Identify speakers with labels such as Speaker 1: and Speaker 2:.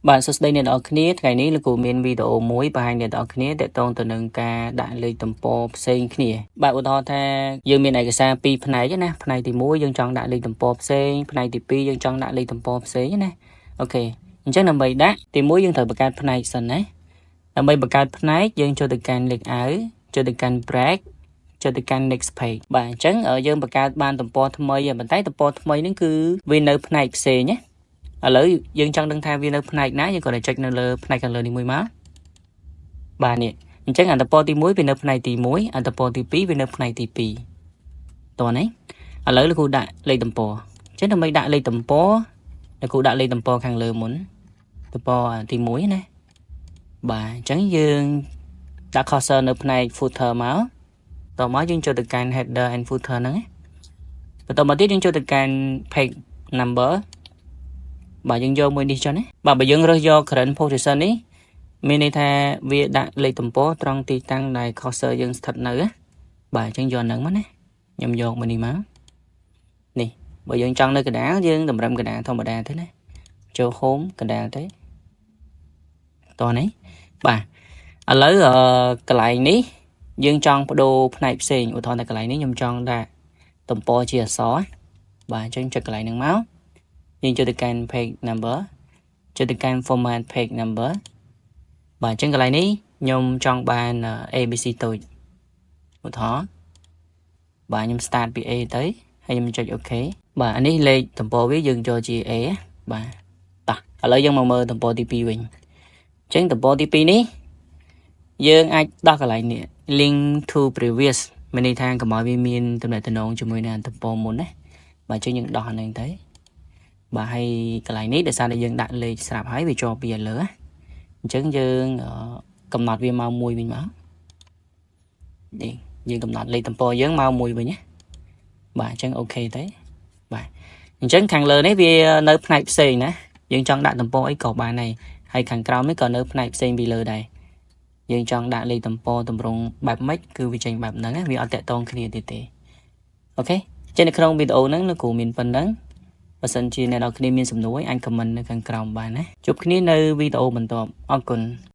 Speaker 1: បាទសួស្តីអ្នកទាំងអស់គ្នាថ្ងៃនេះលោកគ្រូមានវីដេអូមួយបង្ហាញអ្នកទាំងអស់គ្នាទាក់ទងទៅនឹងការដាក់លេខទំព័រផ្សេងគ្នាបាទឧទាហរណ៍ថាយើងមានឯកសារពីរផ្នែកណាផ្នែកទី1យើងចង់ដាក់លេខទំព័រផ្សេងផ្នែកទី2យើងចង់ដាក់លេខទំព័រផ្សេងណាOK អញ្ចឹងដើម្បីដាក់ទី1យើងត្រូវបង្កើតផ្នែកសិនណាដើម្បីបង្កើតផ្នែកយើងចូលទៅកាន់ layout ចូលទៅកាន់ break ចូលទៅកាន់ next page បាទអញ្ចឹងយើងបង្កើតបានទំព័រថ្មីប៉ុន្តែទំព័រថ្មីហ្នឹងគឺវានៅផ្នែកផ្សេងណាឥឡូវយើងចង់ដឹងថាវានៅផ្នែកណាយើងគ្រាន់តែចុចនៅលើផ្នែកខាងលើនេះមួយមកបាទនេះអញ្ចឹងអាទំព័រទី1វានៅផ្នែកទី1អាទំព័រទី2វានៅផ្នែកទី2តោះនេះឥឡូវលោកគ្រូដាក់លេខទំព័រអញ្ចឹងដើម្បីដាក់លេខទំព័រលោកគ្រូដាក់លេខទំព័រខាងលើមុនទំព័រទី1ណាបាទអញ្ចឹងយើងដាក់ cursor នៅផ្នែក footer មកតមកយើងចូលទៅកាន់ header and footer ហ្នឹងណាបន្តមកទៀតយើងចូលទៅកាន់ page number បាទយើងយកមួយនេះចុះណាបាទបើយើងរើសយក current position នេះមានន័យថាវាដាក់លេខទំព័រត្រង់ទីតាំងដែល cursor យើងស្ថិតនៅណាបាទអញ្ចឹងយកហ្នឹងមកណាខ្ញុំយកមួយនេះមកនេះបើយើងចង់នៅកណ្ដាលយើងតម្រឹមកណ្ដាលធម្មតាទៅណាចូល home កណ្ដាលទៅតោះនេះបាទឥឡូវកន្លែងនេះយើងចង់បដូរផ្នែកផ្សេងឧទាហរណ៍តែកន្លែងនេះខ្ញុំចង់ដាក់ទំព័រជាអក្សរបាទអញ្ចឹងចុចកន្លែងហ្នឹងមកយើងចូលទៅកាន់ page number ចូលទៅកាន់ format page number បាទអញ្ចឹងកន្លែងនេះខ្ញុំចង់បាន ABC តូចឧទាហរណ៍បាទខ្ញុំ start ពី A ទៅហើយខ្ញុំចុច OK បាទអានេះលេខទំព័រវាយើងយកជា A បាទតោះឥឡូវយើងមកមើលទំព័រទី2វិញអញ្ចឹងទំព័រទី2នេះយើងអាចដោះកន្លែងនេះ link to previous មានន័យថាកុំឲ្យវាមានតំណែងតំណងជាមួយនឹងទំព័រមុនណាបាទអញ្ចឹងយើងដោះអានេះទៅបាទហើយកន្លែងនេះដោយសារតែយើងដាក់លេខស្រាប់ហើយវាជាប់ពីលើអញ្ចឹងយើងកំណត់វាមកមួយវិញមកនេះយើងកំណត់លេខទំព័រយើងមកមួយវិញណាបាទអញ្ចឹង OK ទេបាទអញ្ចឹងខាងលើនេះវានៅផ្នែកផ្សេងណាយើងចង់ដាក់ទំព័រអីក៏បានដែរហើយខាងក្រោមនេះក៏នៅផ្នែកផ្សេងពីលើដែរយើងចង់ដាក់លេខទំព័រតម្រង់បែបម៉េចគឺវាចេញបែបហ្នឹងវាអត់តាក់ទងគ្នាទៀតទេOK ចឹងនៅក្នុងវីដេអូហ្នឹងលោកគ្រូមានប៉ុណ្ណឹងបើសិនជាអ្នកទាំងអស់គ្នាមានសំណួរអាច comment នៅខាងក្រោមបានណាជួបគ្នានៅវីដេអូបន្ទាប់អរគុណ។